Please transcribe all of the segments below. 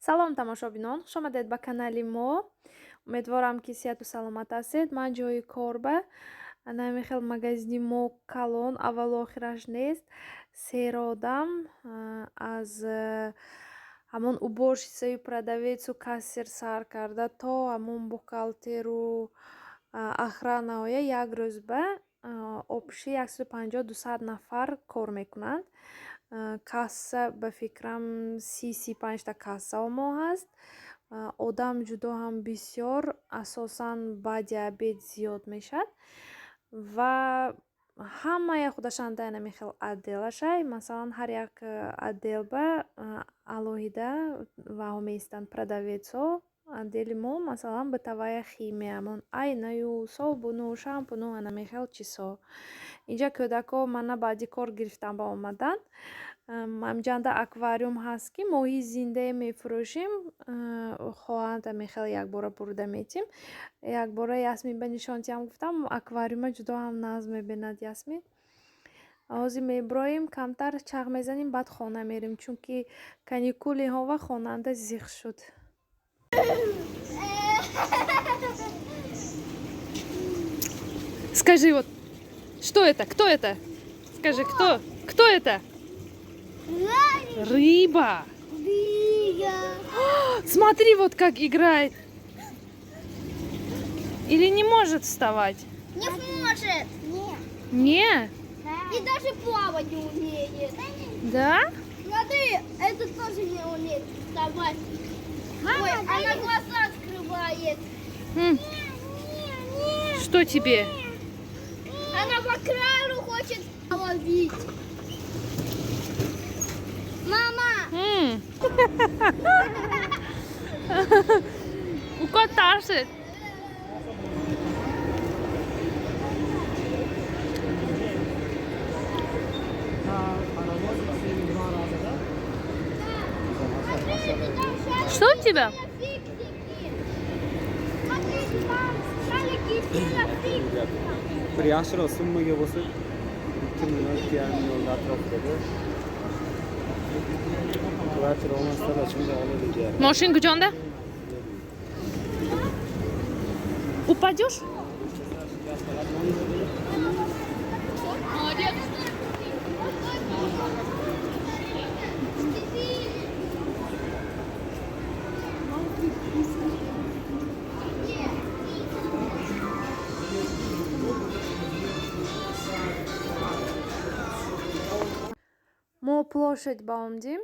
Салом, тамошобинон, хушомадед ба канали мо. Умедворам, ки сиҳату саломат ҳастед. Ман ҷои корба ана хел магазини мо калон, аввалу охираш нест. Серодам, аз ҳамон уборщицаю продавецу кассир сар карда то ҳамон бухгалтеру охранаоя як рӯзба общий 150-200 нафар кор мекунанд. Касса, ба фикрам, 30-35та кассао мо ҳаст. Одам ҷудо ҳам бисёр, асосан баъди обед зиёд мешавад ва ҳамая худашанда ана хел отделашай. Масалан, ҳар як отделба алоҳида ваҳо меистанд продавецҳо. Отдели мо, масалан, бытовая химия, ҳамон айнаю собуну шампуну ана хел чизҳо. Инҷа кӯдакҳо мана баъди кор гирифтан ба омаданд. Ҳамҷанда аквариум ҳаст, ки моҳии зиндае мефурӯшем. Хоҳанд, ҳамин якбора бурда метим. Якбора Ясмин ба нишонтиам гуфтам, аквариума ҷудо ҳам нағз мебинад Ясмин. Ҳозир меброем, камтар чағ мезанем, баъд хона мерем, чунки каникулиҳо ва хонанда зиқ шуд. Скажи, вот, что это? Кто это? Скажи, кто? Кто это? Рыба. Смотри, вот как играет. Или не может вставать? Не может. Не? Не? И даже плавать не умеет. Да? Смотри, это тоже не умеет вставать. Мама, Ой, дай она мне. Глаза открывает. Не, не. Что тебе? Она по краю хочет ловить. Мама, У кота. Что у тебя? Фиксики. Смотрите, там шарики все фиксики. Bir yaxshiroq summaga bo'lsa, 2 million, 2,5 millionga atrofida kvartira olmasdan shunga oladi deyapti. Мошин куҷонда? Упадешь? Молодец. Мо площадь ба омдем.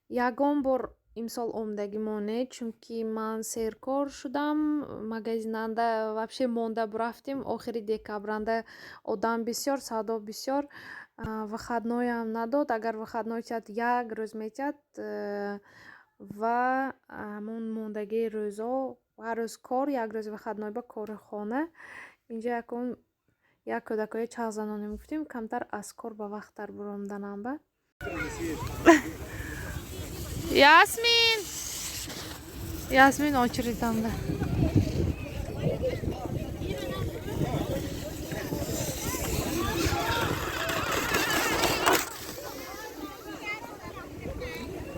Ягон бор имсол омдагимо не, чунки ман серкор шудам, магазинанда вообще монда бурафтем. Охири декабранда одам бисёр, савдо бисёр, выходнойам надод. Агар выходной тиҳад, як рӯз метиҳад ва ҳамон мондагии рӯзо ҳар рӯз кор, як рӯз выходной ба кори хона. Инҷа якун як кӯдакҳои чағзанонем, гуфтем, камтар аз кор ба вақттар буромданам ба. Ясмин! Ясмин очереданда.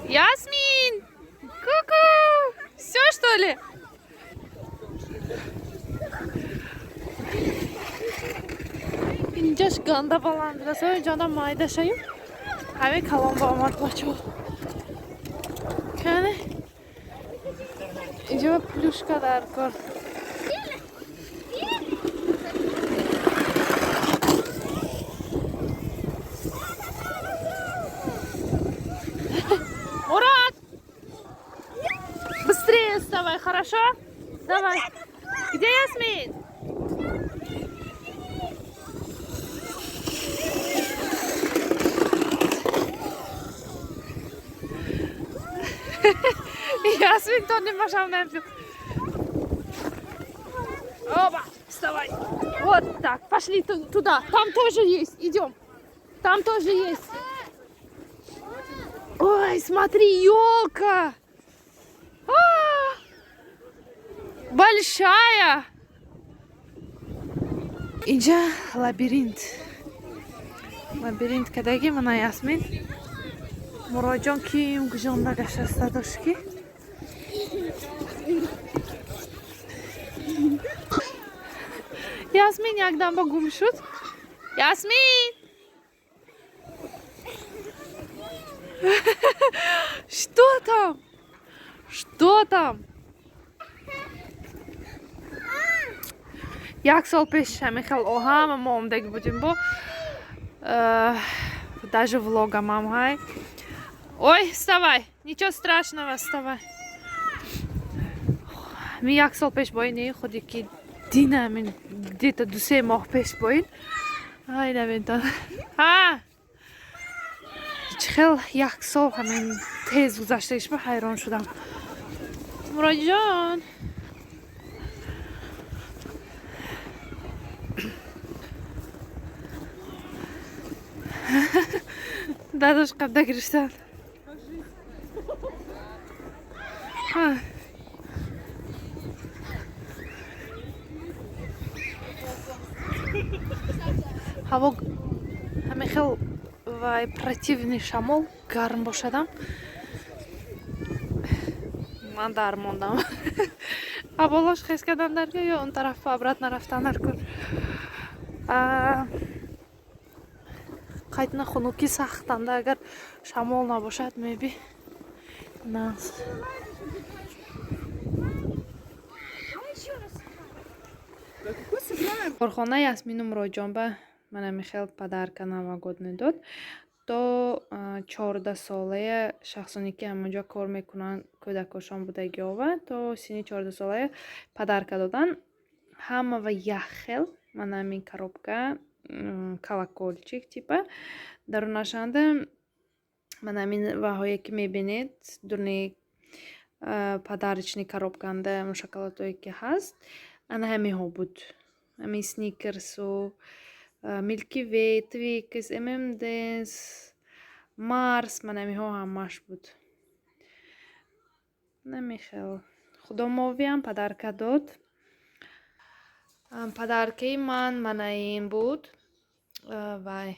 Ясмин! Ку-ку! Все, что ли? Инҷаш ганда баланд расо, инҷонда майда шаюм. Ҳамин калон ба омад, бачаҳо. Кане? Инҷа плюшка дар кор. Мурат! Быстрее вставай, хорошо? Давай. Где Ясмин? Ясмин то не машал. Оба, вставай. Вот так, пошли туда. Там тоже есть, идем. Там тоже есть. Ой, смотри, елка. А, большая. Инҷа лабиринт. Лабиринт кадаги мана Ясмин. Муроҷон ким гужонда гаштаста дошт ки. Ясмин якдам ба гум шуд. Ясмин! Что там? Что там? Як сол пеш ҳамин хел ҳама мо омдаги будем бо даже влогамам ҳай. Ой, вставай, ничего страшного, вставай. Ми як сол пеш бо ин худи ки дина ҳамин где-то 2-3 моҳ пеш бо ин. Ай навентон. Ҳа! Чӣ хел як сол ҳамин тез гузаштагиш ба ҳайрон шудам. Муроҷон. Дадош қабда гирифтан. Ҳаво ҳамин хел вай противный шамол гарм бошадам. Ман дар мондам. Ҳаволош хез кардан даркор ё он тараф обратно рафтан даркор. Қайтна хунукӣ сахтанда агар шамол набошад меби нас. Корхона Ясмину Муроҷон ба мана михел подарка новогодний дод. То 14 солая шахсоне ки ҳамонҷо кор мекунанд, кӯдакошон будагиова, то синни 14 солая подарка додан. Ҳама ва як хел мана ҳамин коробка, колокольчик типа дарунашанда мана ҳамин ваҳое ки мебинед, дуни подарочный коробканда шоколадҳое ки ҳаст, ана ҳаминҳо буд. Ҳамин сникерсу, Milky Way, Twix, M&M's, Mars, мана ҳаминҳо ҳамаш буд. Намехел. Худомовиам подарка дод. Подаркаи ман мана ин буд. Вай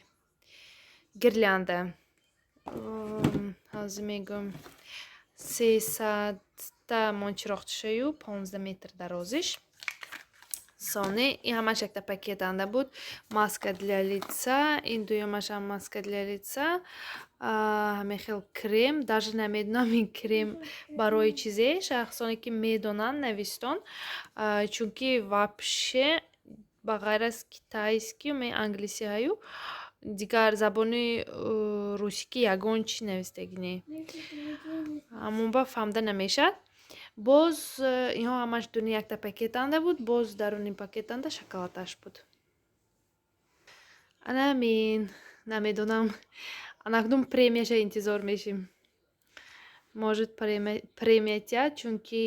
гирлянда. Ҳозир мегӯм 300-та мончироқчишаю 15 метр дарозиш. Сони ин ҳамаш якта пакетанда буд. Маска для лица, ин дуюмашам маска для лица. Ҳамин хел крем, даже намедонам ин крем барои чизе, шахсоне ки медонанд навистон, чунки вообще ба ғайр аз китайскию ме англисиҳаю дигар забони русикӣ ягон чи навистагӣ не. Ҳамон ба фаҳмда намешавад. Боз инҳо ҳамаш дуни якта пакетанда буд, боз даруни пакетанда шоколадаш буд. Ана ҳамин, намедонам. Анакнун премияша интизор мешим. Может премия тиҳад, чунки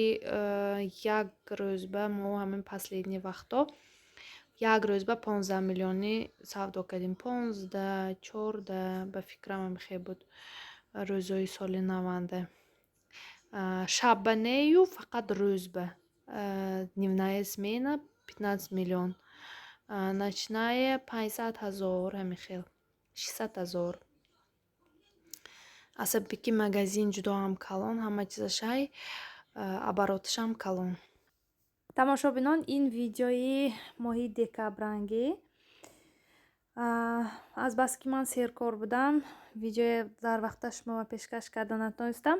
як рӯзба мо ҳамин последний вақто як рӯзба 15 миллиони савдо кардем. 15, 14 ба фикрам ҳамихел буд рӯзҳои соли наванда. Шабба нею фақат рӯзба. Дневная смена 15 миллион. Ночная 500 ҳазор ҳамихел. 600 ҳазор. Асаби ки магазин ҷудо ҳам калон, ҳама чизашай, обороташам калон. Тамошобинон, ин видеои моҳи декабрангӣ. Азбаски ман серкор будам, видеое дар вақта шумо пешкаш карда натонистам.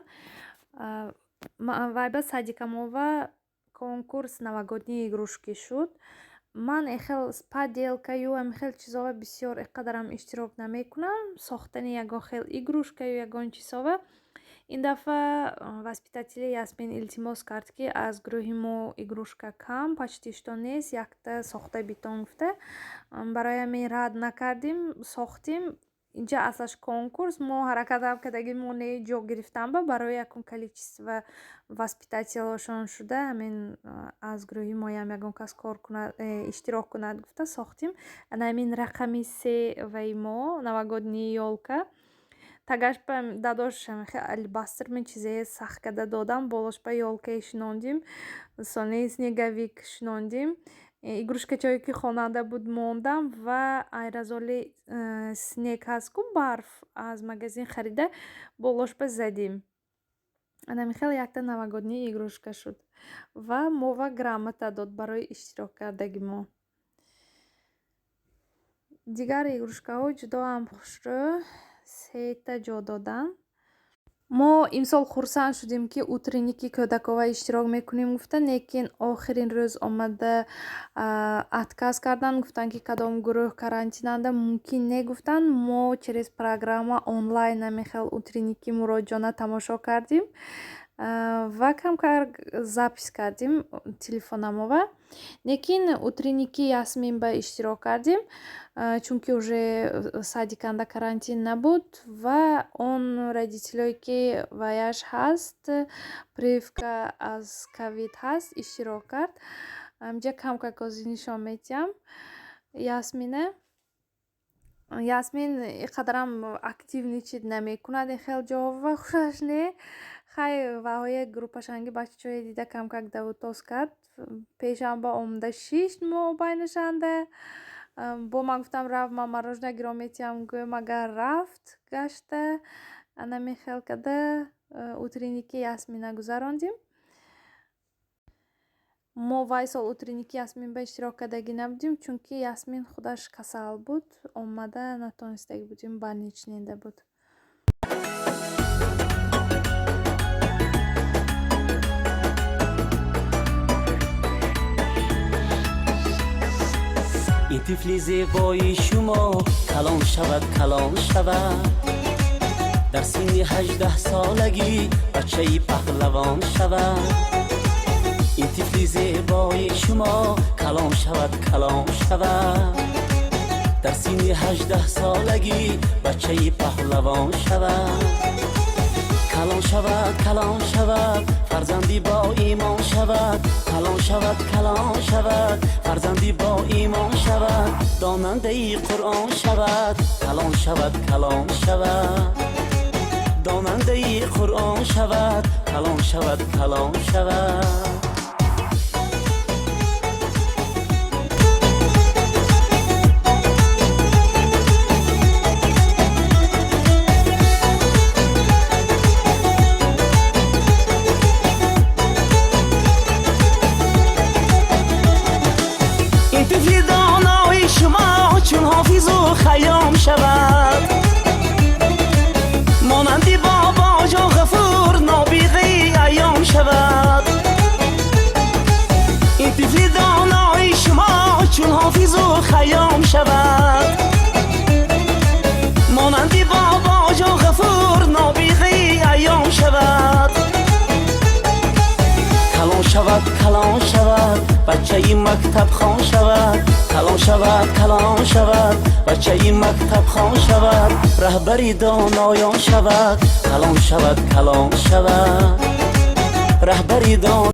Вайба садикамова конкурс новогодние игрушки шуд. Ман эхел поделкаю ҳамихел чизова бисёр иқадарам иштирок намекунам. Сохтани ягон хел игрушкаю ягон чизова. Ин дафъа воспитатели Ясмин илтимос кард, ки аз гурӯҳи мо игрушка кам, почти что нест, якта сохта битон гуфта. Барои ҳамин рад накардем, сохтем. Инҷа аслаш конкурс, мо ҳаракатам кардагим, мо не ҷо гирифтам ба барои якун количество воспитателошон шуда, ҳамин аз гурӯҳи моям ягон кас кор кунад, иштирок кунад гуфта сохтем. Ана ҳамин рақами 3 ваи мо новогодний ёлка. Тагаш ба дадош алебастр ми чизе сахт карда додам, болош ба ёлкае шинондим, сони снеговик шинондим. Игрушкачое ки хонанда буд мондам ва айразоли снег ҳаст ку барф аз магазин харида болош ба задим. Ана михел якта новогодний игрушка шуд ва мова грамота дод барои иштирок кардаги мо. Дигар игрушкаҳо ҷудоам хушрӯ, сета ҷо доданд. Мо имсол хурсанд шудем, ки утренники кӯдакова иштирок мекунем гуфта, лекин охирин рӯз омада отказ карданд, гуфтанд, ки кадом гурӯҳ карантинанда, мумкин не гуфтанд. Мо через программа онлайн ҳамин утренники Муроҷона тамошо кардем ва камкар запись кардем телефонамова. Лекин утренники Ясмин ба иштирок кардем, чунки уже садиканда карантин набуд ва он родителое ки ваяш ҳаст, прививка аз ковид ҳаст, иштирок кард. Инҷа камкак ҳозир нишон медиҳам Ясмина. Ясмин ин қадарам активничать намекунад, ин хел ҷоҳо хушаш не. Хай, ваҳои группашанги бачаҳое дида, камкак давутоз кард. Пешамба омада шишт мобайнашанда. Бо ман гуфтам, рафт, ман мороженое гиром метиҳам, гӯям, агар рафт гашта. Анами хел када утренники Ясмина гузарондем. Мо вай сол утренники Ясмин ба иштирок кардагӣ набудем, чунки Ясмин худаш касал буд, омада натонистагӣ будем, больничныйда буд. Ин тифли зебои шумо калон шавад, калон шавад, дар синни 18-солагӣ бачаи паҳлавон шавад. Ин тифли зебои шумо калон шавад, калон шавад, дар синни 18-солагӣ бачаи паҳлавон шавад. Калон шавад, калон шавад, фарзанди боимон шавад. Калон шавад, калон шавад, фарзанди боимон шавад, донандаи Қуръон шавад. Калон шавад, калон шавад, донандаи Қуръон шавад. Калон шавад, калон шавад. Ин тифли донои шумо чун Ҳофизу Хайём шавад, монанди Бобоҷон Ғафур нобиғаи айём шавад. Ин тифли донои шумо чун Ҳофизу Хайём шавад, монанди Бобоҷон Ғафур нобиғаи айём шавад. Калон шавад, калон шавад, бачаи мактабхон шавад. Калон шавад, калон шавад, бачаи мактабхон шавад, раҳбари доноён шавад. Калон шавад, калон шавад, раҳбари дон